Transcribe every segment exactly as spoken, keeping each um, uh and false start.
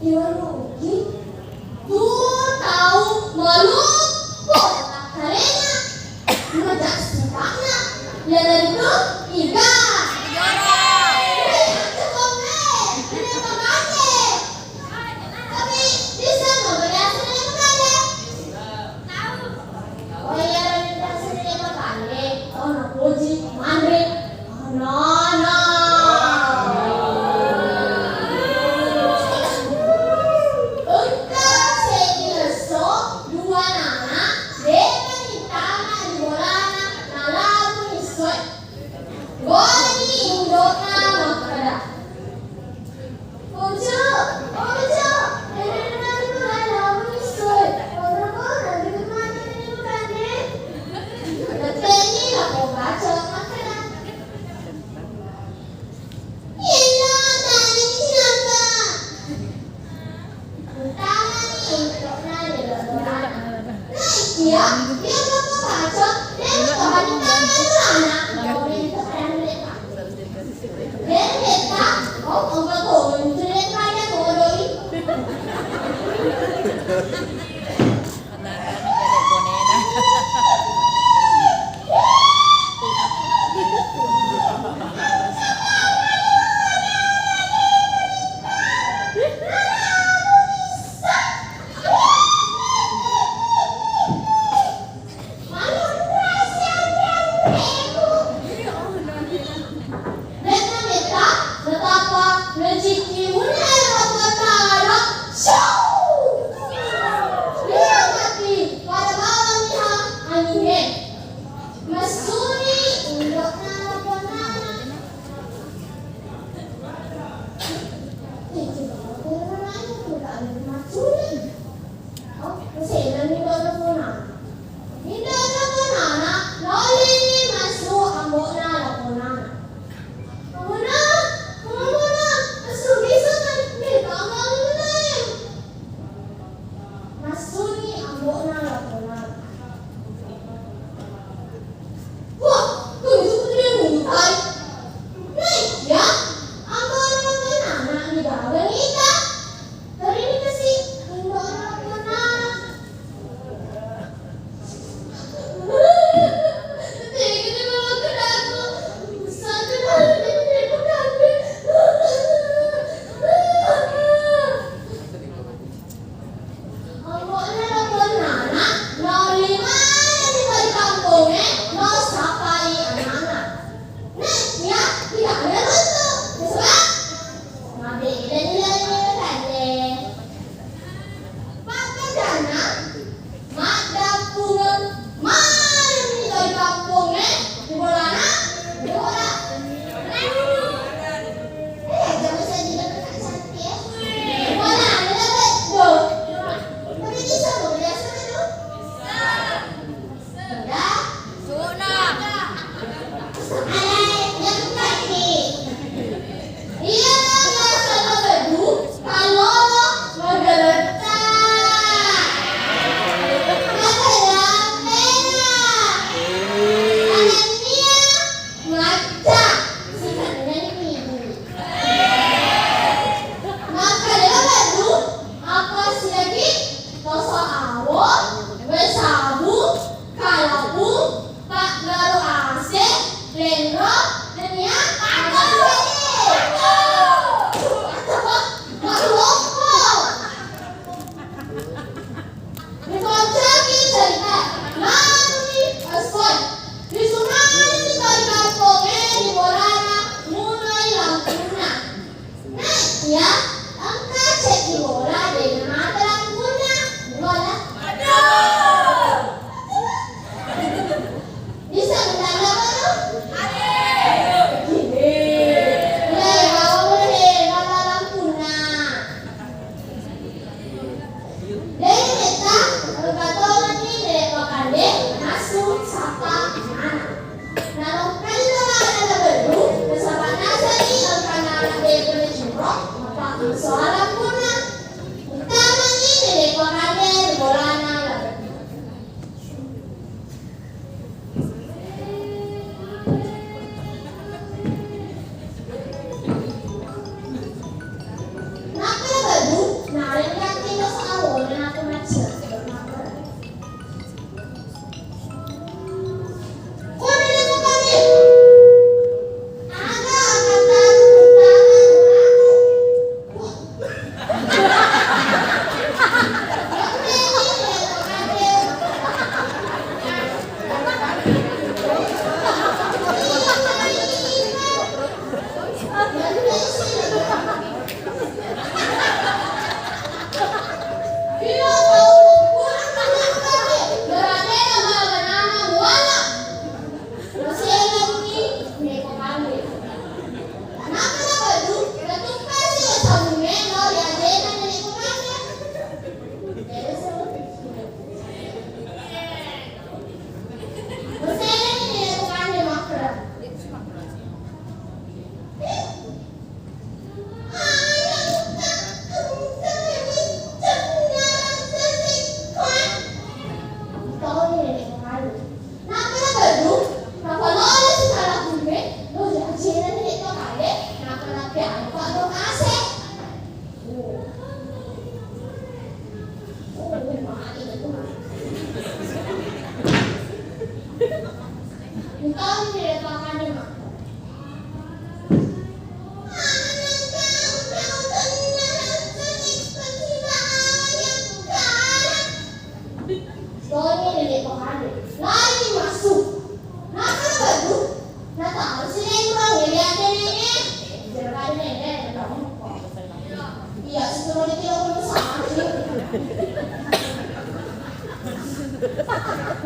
Iwanuki tu tau maloppo akkalena, maja sipa'na, iyanaritu iga. Wih, accokongnge, Nene Pakalle. Tapi, bisa no bariaseng Nene Pakalle? Oh iya, Nene Pakalle. Oh, napoji, manre. Anana. Engka seddi esso, dua anana, de'na nitama ri bolana, nalabuni essoe. Goni indo'na makkeda, "Ojo, ojo, ero nalabuni essoe, oro ko nanti mati ni bukanne." Lette'ni lapong baco makkeda, Yello, tani cilaka. Utamani ento'na ri lolorana. Naikia, yello ko baco, lello ko bani tana lolorana, naomi to randeta. Randeta, oh, oba ko, untu randeta ya kodoi. Matanrani kale bonena. Metta-metta, natappa rejekki munna ero Puang Ta'ala. Syau!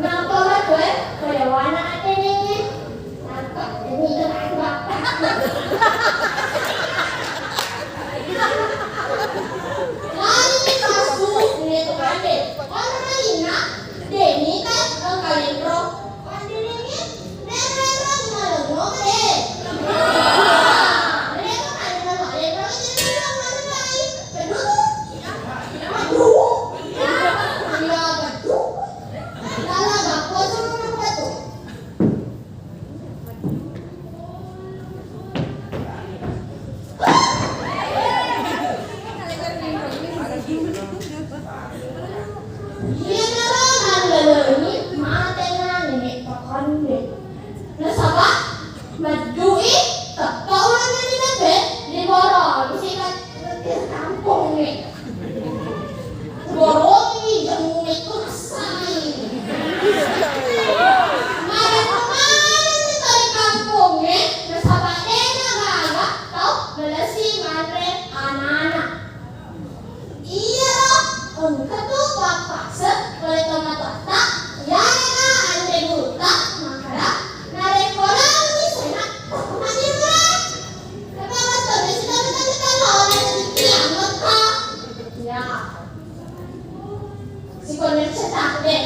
Nappa makkue, koyawana atenengnge. Nappa demi tenang bappa. Lari passu, nene tukande. Ono malinna, deni ta engka lenro. Atenengnge, nero-nero malengo de. Nero malengo, malengo, malengo, malengo. Aduh. Iya, betul. Lala, gappo, suruh, betul. Iyanaro nallalengi matena nene pakande. Nasaba, maddui, teppa uleng nene nabe, liboro, bisi ka-, kampongnge. Borongi jemmekku massai. Marekko manenni to ri kampongnge, nasaba de'na gaga tau malessi manre anana. Iyaro engka tu pappaseng pole tomatoatta, iyarega anre gurutta makkeda, narekko laoni sena, takko maddirue. Nappa mattoro sitaru-taru tellona jadi kiammekka. Ya. Sikonne cetak de.